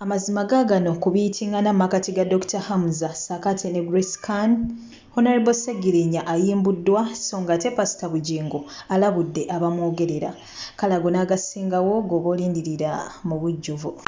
Amazima gaagano ku biyitingana mu makkati ga Dokita Hamza ssaako ate ne Grace Khan, Honourable Ssegirinya ayimbuddwa sso ng'ate Pasita Bugingo alabudde abamwogerera. Kale ago n'agasingawo g'oba olindirira mu bujjuvu.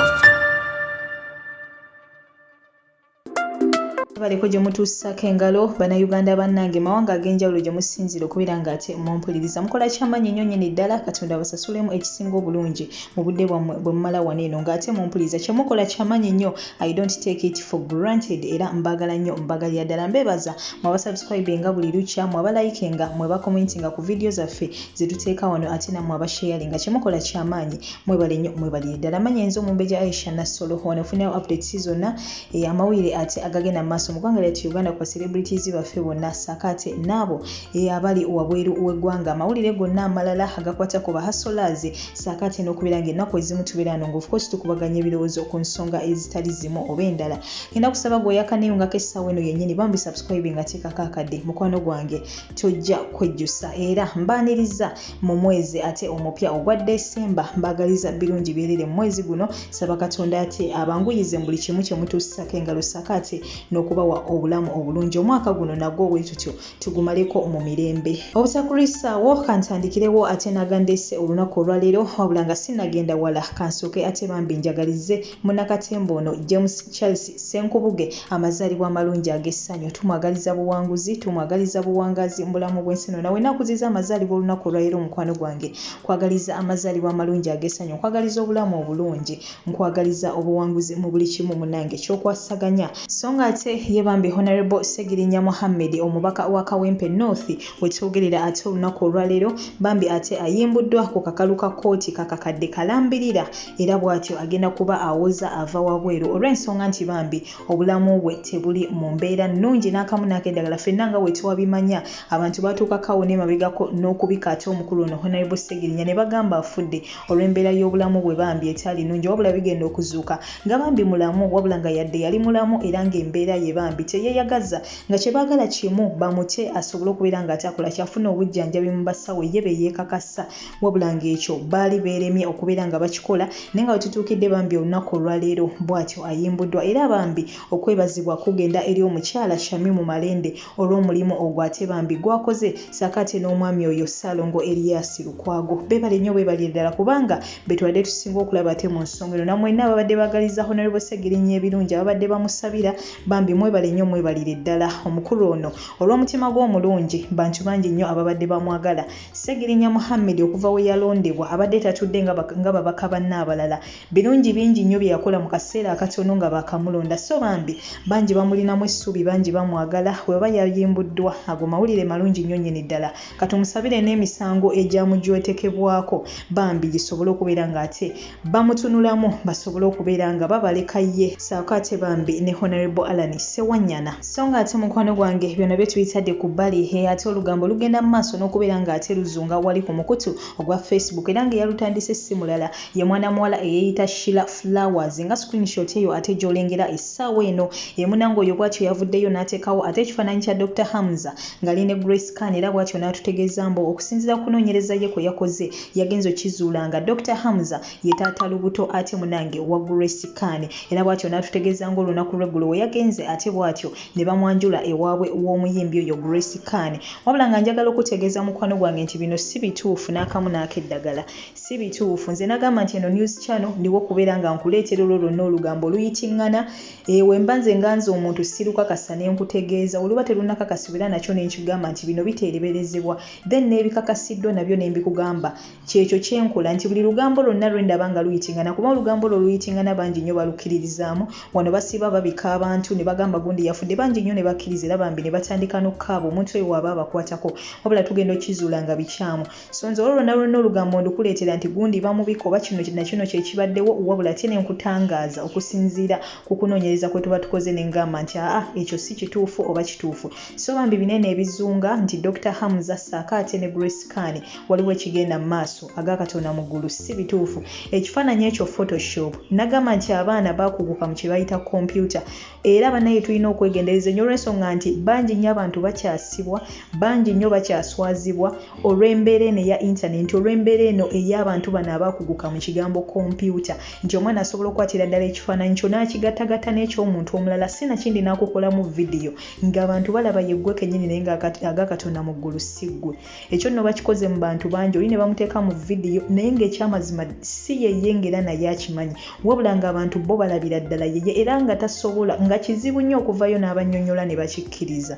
Mwebaleko gye mutuusaako engalo Bannayuganda bannange mawanga ag'enjawulo gye musinziira okubeera ng'ate mumpuliriza. Mukola kyamaanyi nnyo nnyini ddala, Katonda abasasulemu ekisinga obulungi mu budde bwammwe bwe mumala wano eno ng'ate mumpuliriza. Kye mukola kyamaanyi nnyo, I don't take it for granted era mbaagala nnyo mbagalira ddala. Mbeebaza mwe abasubscribinga buli lukya, mwe abalayikinga, mwe abakomentinga ku vidiyo zaffe ze tuteeka wano ate nammwe abasheyalinga. Kye mukola kyamaanyi, mwebale nnyo mwebalire ddala. Amannya nze Omumbejja Aisha Nassolo, wano ofunirawo updates zonna Eh, amawulire ate agagenda mu maaso mu ggwanga lyattu Uganda ku celebrities baffe bonna ssaako ate n'abo eh, abali wabweru w'eggwanga amawulire gonna amalala agakwata ku bahasolaazi ssaako ate n'okubeera ng'ennaku ezimu tubeera wano nga of course tukubaganya ebirowoozo ku nsonga ezitali zimu oba endala. Ngenda kusaba gw'oyakaneyungako essaawa eno yennyini bambi subscribe nga teekako akadde mukwano gwange tojja kwejjusa era mbaaniriza mu mwezi ate omupya ogwa December. Mbaagaliza birungi byerere mu mwezi guno. Saba Katonda ate abanguyize mu buli kimu kye mutuusisako engalo ssaako ate n'okubawa obulamu obulungi. Omwaka guno nagwo bwe tutyo tugumaleko mu mirembe. Obutakulwisaawo kantandikirewo ate n'agandeese olunaku olwaleero wabula nga sinnagenda wala kansooke ate bambi njagalize Munnakatemba ono James Charles Ssenkubuge amazaalibwa amalungi ag'essanyu. Tumwagaliza buwanguzi, tumwagaliza buwangaazi mu bulamu bw'ensi eno. Nawe nakuziza amazaalibwa olunaku olwaleero mukwano gwange. Nkwagaliza amazaalibwa amalungi ag'essanyu, nkwagaliza obulamu obulungi, nkwagaliza obuwanguzi mu buli kimu munnange ky'okwasaganya. So ng'ate ye bambi Honourable Ssegirinya Muhammed omubaka wa Kawempe North wetwogerera ate olunaku olwaleero bambi ate ayimbuddwa ku kakalu ka kkooti kakakadde kalambirira era bw'atyo agenda kuba awoza ava wabweru olw'ensonga nti bambi obulamu bwe tebuli mu mbeera nnungi n'akamu n'akeddagala. Ffenna nga bwe twabimanya abantu baatuukako awo n'emabegako n'okubika ate omukulu ono Honourable Ssegirinya ne bagamba afudde olw'embeera y'obulamu bwe bambi etaali nnungi wabula bigenda okuzuuka nga bambi mulamu wabula nga yadde yali mulamu era ng'embeera ye bambi teyeyagaza nga kye baagala kimu bamute asobole okubeera ng'ate akola kyafuna obujjanjabi mu basawo ye be yeekakasa wabula ng'ekyo baali beeremye okubeera nga bakikola naye nga wetutuukidde bambi olunaku olwaleero bw'atyo ayimbuddwa era bambi okwebazibwa kugenda eri omukyala Shamimu Malende olw'omulimu ogwo ate bambi gwakoze ssaako ate n'omwami oyo Ssaalongo Erias Lukwago. Beebale nnyo beebalire ddala kubanga betubadde tusinga okulaba ate mu nsonga eno. Namwenna ababadde baagaliza Honorable Ssegirinya ebirungi ababadde bamusabira bambi mwebale nnyo mwebalire ddala omukulu ono olw'omutima gwe omulungi bantu bangi nnyo ababadde bamwagala. Ssegirinya Muhammed okuva we yalondebwa abadde tatudde nga babaka banne abalala. Birungi bingi nnyo bye yakola mu kaseera akatono nga baakamulonda. So bambi bangi bamulinamu essuubi, bangi bamwagala. Bw'aba yayimbuddwa ago mawulire malungi nnyo nnyini ddala. Katumusabire n'emisango egyamujwetekebwako bambi gisobole okubeera ng'ate bamutunulamu basobole okubeera nga babaleka ye ssaako ate bambi ne Honourable Allan Ssewanyana. So nga ate mukwano gwange byona bye tubitadde ku bbali eh, ate olugambo lugenda mu maaso n'okubeera nga ate luzunga wali ku mukutu ogwa Facebook era nga eyalutandise si mulala ye mwana muwala eyeeyita Sheila Flowers nga screenshot eyo ate gy'olengera essaawa eno emunanga oyo bw'atyo yavuddeyo n'ateekawo ate ekifaananyi kya Dr Hamza ng'ali ne Grace Khan era bw'atyo n'atutegeeza mbu okusinziira ku kunoonyereza ye kwe yakoze yagenze okizuula nga Dokita Hamza ye taata lubuto ate munange wa Grace Khan era bwatyo n'atutegeeza ng'olunaku lw'eggulo we yagenze ate bwatyo ne bamwanjula ewaabwe w'omuyimbi oyo Grace Khan. Wabula nga njagala okutegeeza mukwano gwange nti bino si bituufu n'akamu n'akeddagala si bituufu. Nze nagamba nti eno news channel ndiwo kubeera nga nkuleetera olwo lwonna olugambo oluyitingana Eeh wemba nze nga nze omuntu sirukakasa nenkutegeeza weluba terunakakasibwa era nakyo nenkigamba nti bino bitereberezebwa then nebikakasiddwa nabyo nembikugamba kyekyo kyenkola nti buli lugambo lwonna lwendaba nga luyitingana kuba olugambo olwo oluyitingana bangi nnyo balukiririzaamu wano basiiba babika abantu nebagamba gundi yafudde bangi nnyo nebakkiriza era bambi nebatandika nokukaaba omuntu oyo waaba abakwatako wabula tugenda okizuula nga bikyamu So nze olwo lwonna lwonna olugambo ndukuleetera nti gundi bamubika oba kino na kino kye kibaddewo wabula ate ne nkutangaaza okusinziira ku kunoonyereza kwe tuba tukoze ne ngamba nti aa ekyo si kituufu oba kituufu. So bambi binene ebizunga nti Dokita Hamza ssaako ate ne Grace Khan waliwo ekigenda mu maaso aga Katonda mu ggulu si bituufu. Ekifaananyi ekyo photoshop. Nagamba nti abaana baakuguka mu kye bayita kompyuta era banaye. Munaye tulina okwegendereza ennyo olw'ensonga nti bangi nnyo abantu bakyasibwa, bangi nnyo bakyaswazibwa olw'embeera eno eya intanenti, olw'embeera eno ey'abantu bano abaakuguka mu kigambo kompyuta, nti omwana asobola okukwatira ddala ekifaananyi kyo n'akigattagatta n'eky'omuntu omulala sinakindi n'akukolamu vidiyo ng'abantu balaba yeggwe kennyini naye ng'aga Katonda mu ggulu si ggwe. Ekyo nno bakikoze mu bantu bangi, oli ne bamuteeka mu vidiyo naye ng'ekyamazima si yeye ng'era naye akimanyi, wabula ng'abantu bo balabira ddala yeye era nga tasobola, nga kizibu nnyo okuvaayo n'abannyonnyola ne bakikkiriza.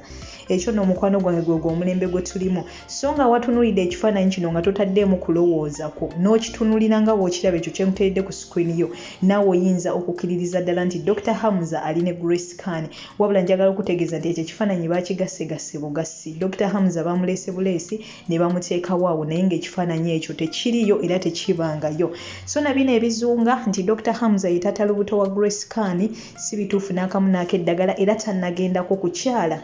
Ekyo nno mukwano gwange gwegwo omulembe gwe tulimu. So nga watunuulidde ekifaananyi kino nga totaddeemu kulowooza kwo, n'okitunulira nga bw'okiraba ekyo kye nkuteeredde ku screen yo, naawe oyinza okukkiririza ddala nti Dokita Hamza ali ne Grace Khan. Wabula njagala okutegeeza nti ekyo ekifaananyi baakigassegasse bugassi. Dokita Hamza baamuleese buleesi ne bamuteekawo awo naye ng'ekifaananyi ekyo tekiriiyo era tekibangayo. So na bino ebizunga nti Dokita Hamza ye taata lubuto wa Grace Khan si bituufu n'akamu n'akeddagala era tannagendako kukyala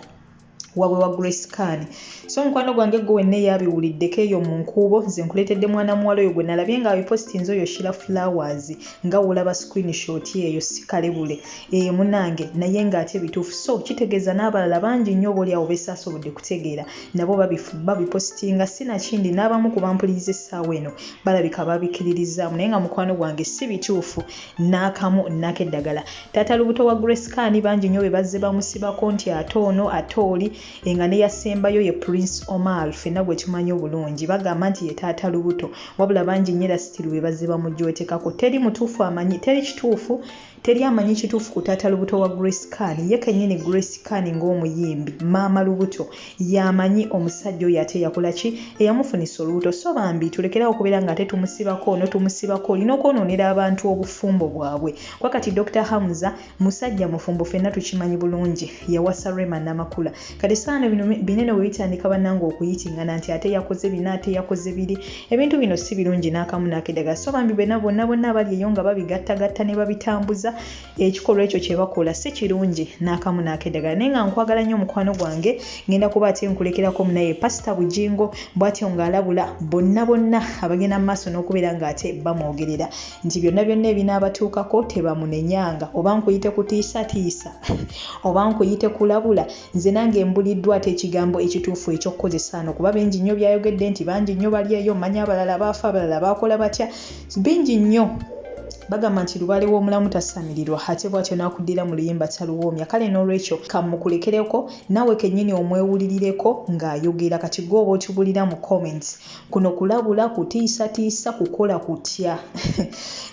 wabwe wa Grace Khan. So mukwano gwange gwe wenna eyabiwuliddeko eyo mu nkuubo, nze nkuleetedde mwana muwala oyo gwe nalabye nga abipositinze oyo Sheila Flowers nga w'olaba screenshot eyo si kalebule ee munange naye ng'ate bituufu. So kitegeeza n'abalala bangi nnyo oba oli awo besaasobodde kutegeera nabo babipositinga sinakindi n'abamu ku bampuliriza essaawa eno balabika babikkiririzaamu naye nga mukwano gwange si bituufu n'akamu n'akeddagala. Taata lubuto wa Grace Khan bangi nnyo be bazze bamusibako nti ate ono ate oli nga n'eyasembayo ye Prince Omar ffenna gwe tumanyi obulungi bagamba nti ye taata lubuto wabula bangi nnyo era sitiru be bazze bamujwetekako. Teri mutuufu amanyi teri kituufu teri amanyi kituufu ku taata lubuto wa Grace Khan ye kennyini Grace Khan ng'omuyimbi maama lubuto y'amanyi omusajja oyo ate yakola ki eyamufunisa olubuto so bambi tulekerawo okubeera nga ate tumusibako ono tumusibako oli n'okwonoonera abantu obufumbo bwabwe kuba kati Dokita Hamza musajja mufumbo fenna tukimanyi bulungi yawasa Rema Namakula kati saano bino binene bwe bitandika bannange okuyitingana nti ate yakoze bino ate yakoze biri ebintu bino si birungi n'akamu n'akedagala so bambi bena bonna bonna abali eyo nga babigattagatta ne babitambuza ekikolwa ekyo kye bakola si kirungi n'akamu n'akedagala naye nga nkwagala nnyo mukwano gwange ngenda kuba ate nkulekerako munaye Pasita Bugingo bw'atyo ng'alabula bonna bonna abagenda mu maaso n'okubeera ng'ate bamwogerera nti byonna byonna ebinaabatuukako tebamunenyanga oba nkuyite kutiisatiisa oba nkuyite kulabula nze nange mbuliddwa ate ekigambo ekituufu eky'okukozesa ano kuba bingi nnyo byayogedde nti bangi nnyo bali eyo manya abalala baafa abalala baakola batya bingi nnyo bagamba nti lubaale w'omulamu tasamirirwa ate bw'atyo n'akuddira mu luyimba taluwoomya kale n'olwekyo kamukulekereko naawe kennyini omwewulirireko ng'ayogera kati gwe oba otubulira mu comments Kuno kulabula, kutiisatiisa, kukola kutya?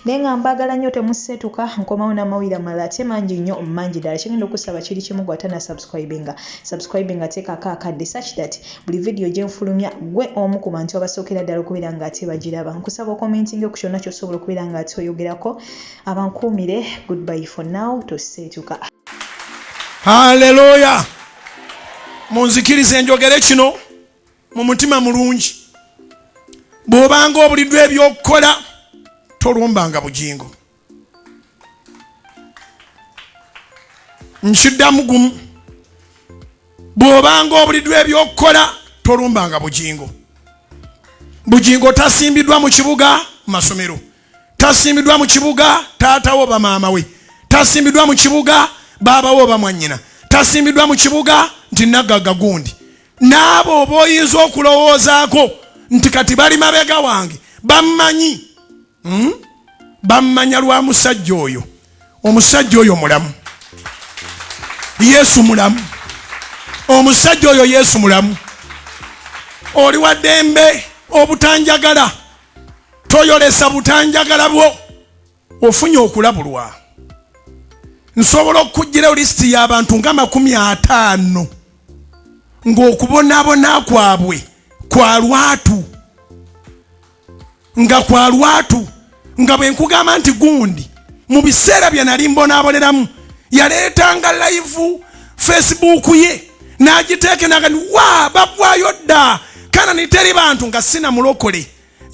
Naye nga mbaagala nnyo temuseetuka, nkomawo n'amawulire amalala ate mangi nnyo mangi ddala. Kyengenda okusaba kiri kimu gwe atana subscribinga, subscribinga teekako akadde such that buli vidiyo gye nfulumya gwe omu ku bantu abasookera ddala okubeera nga ate bagiraba. Nkusaba okomentinge ku kyonna ky'osobola okubeera nga ate oyogerako. Abankuumire, goodbye for now, toseetuka. Haleluya! Munzikirize njogere kino mu mutima mulungi. Bw'obanga obuliddwa ebyokukola tolumbanga Bugingo. Nkiddamu gumu, bw'obanga obuliddwa ebyokukola tolumbanga Bugingo. Bugingo tasimbiddwa mu kibuga masomero, tasimbiddwa mu kibuga taata wo oba maama we, tasimbiddwa mu kibuga baaba wo oba mwannyina, tasimbiddwa mu kibuga nti nagagga gundi. N'abo oba oyinza okulowoozaako nti kati bali mabega wange bammanyi, Bammanya lwa musajja oyo. Omusajja oyo mulamu, Yesu mulamu. Omusajja oyo Yesu mulamu. Oli wa ddembe obutanjagala, toyolesa butanjagala bwo. Ofunye okulabulwa. Nsobola okukuggyirayo lisiti y'abantu nga 50 ng'okubonaabona kwabwe kwa lwatu, nga kwa lwatu, nga bwe nkugamba nti gundi mu biseera bye nali mbonaaboneramu yaleetanga live Facebook ye n'agiteeka naga nti wa bagwayo dda Kanani teri bantu, nga sina mulokole,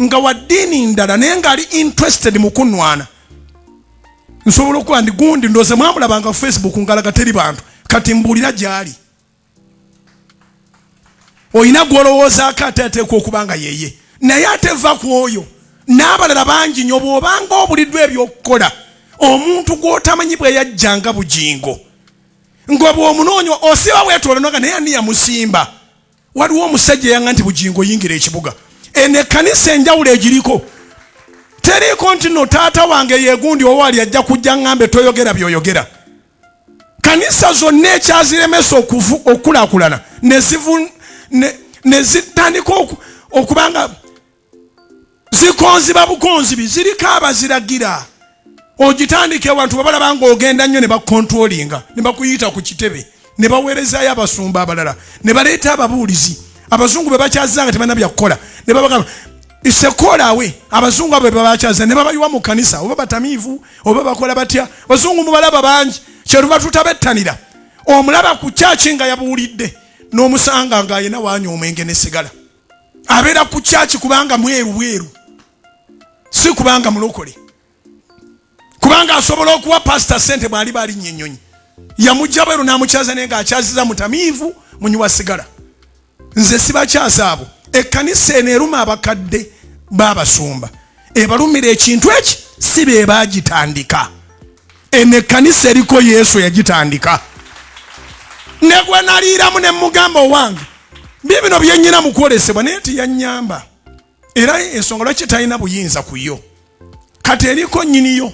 nga wa ddiini ndala naye ng'ali interested mu kunnwana. Nsobola okuba ndi gundi ndowooza mwamulabanga Facebook ngalaga teri bantu, kati mbuulira gy'ali. Olina gw'olowoozaako ate ateekwa okuba nga yeye, naye ate va ku oyo n'abalala bangi nnyo. Bw'obanga obuliddwa ebyokukola, omuntu gw'otamanyi bwe yajjanga Bugingo Nga bw'omunoonya osiba weetoola noga naye ani yamusimba? Waliwo omusajja eyanga nti Bugingo yingira ekibuga. Eno ekkanisa enjawulo egiriko teriiko nti no taata wange yegundi owaali ajja kujja ŋŋambe toyogera by'oyogera. Kanisa zonna ekyaziremesa okukulaakulana ne zitandika okuba nga zikonziba bukonzibi, ziriko abaziragira. Ogitandika ewantu babalaba ng'ogenda nnyo ne bakontrolinga ne bakuyita ku kitebe ne baweerezaayo abasumba abalala ne baleeta ababuulizi abazungu be bakyaza nga tebalina byakukola ne babagamba isekoolawe. Abazungu abo be babakyaza ne babayiwa mu kanisa, oba batamiivu oba bakola batya. Abazungu mubalaba bangi, kyetuva tutabettanira. Omulaba ku kyaki nga yabuulidde n'omusanga ng'ayina wanywa omwenge ne sigala. Abeera ku kyaki kubanga mweru bweru, si kubanga mulokole, kubanga asobola okuwa pasita sente bw'aliba alinnya ennyonyi. Yamujja bweru n'amukyaza, naye ng'akyaziza mutamiivu, munywa sigala. Nze sibakyaza abo. Ekkanisa eno eruma abakadde b'abasumba, ebalumira ekintu eki si be baagitandika. Eno ekkanisa eriko Yesu yagitandika, ne gwe naliiramu ne mugamba owange bibino byennyina mu kwolesebwa, naye tiyanyamba. Era ensonga lwaki talina buyinza ku yo, kati eriko nnyiniyo.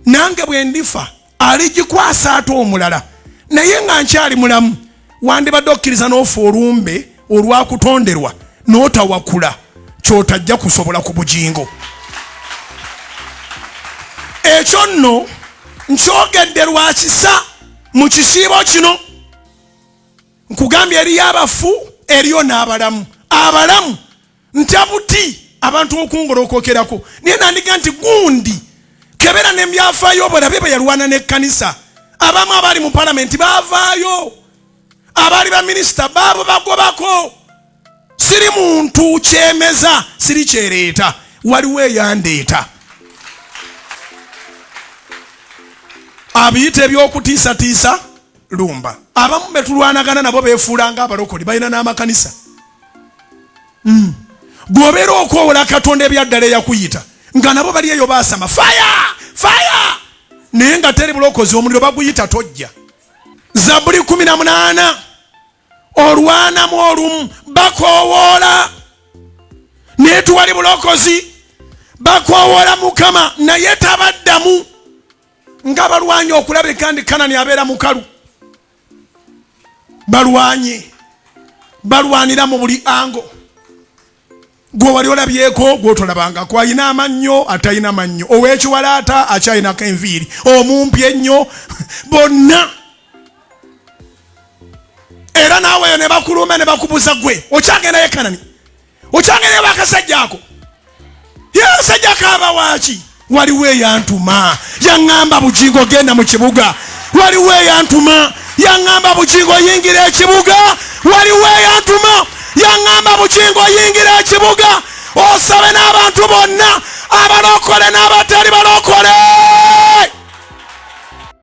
Nange bwe ndifa aligikwasa ate omulala, naye nga nkyali mulamu. Wandibadde okkiriza n'ofa olumbe olwakutonderwa n'otawakula kyotajja kusobola ku Bugingo. Ekyo nno nkyogedde lwakisa mu kisiibo kino. Nkugambye eriyo abafu, eriyo n'abalamu. Abalamu ntya buti abantu okungolokokerako, naye nandiga nti gundi kebera nembyafaayo obulabe bwe yalwana n'ekkanisa. Abamu abaali mu palamenti baavaayo, abaali baminisita baabo bagobako. Siri muntu kyemeza, siri kyereeta, waliwo eyandeeta. Abiyita ebyokutiisatiisa lumba. Abamu betulwanagana nabo beefuula nga abalokole, balina n'amakanisa. Bw'obeera okwowola Katonda ebyaddala eyakuyita, nga nabo bali eyo baasama faya faya, naye nga teri bulokozi, omuliro baguyita tojja. Zabuli 18 olwanamu olumu bakoowoola naye tuwali bulokozi, bakoowoola Mukama naye tabaddamu, nga balwanye okulabika ndi Kanani abeera mukalu. Balwanye, balwanira mu buli ango. Gwe wali olabyeko gwotolabangako alina amannyo, atalina mannyo, ow'ekiwalaata, akyalinako enviiri, omumpi ennyo, bonna. Era naawe ne bakuluma ne bakubuza, gwe okyagendayo Kanani, okyagendayo bakasajja ako, akasajja kaaba waaki? Waliwo eyantuma, yaŋŋamba Bugingo genda mu kibuga. Waliwo eyantuma, yaŋŋamba Bugingo yingira ekibuga. Waliwo eyantuma, yaŋŋamba Bugingo yingira ekibuga osabe n'abantu bonna, abalokole n'abatali balokole.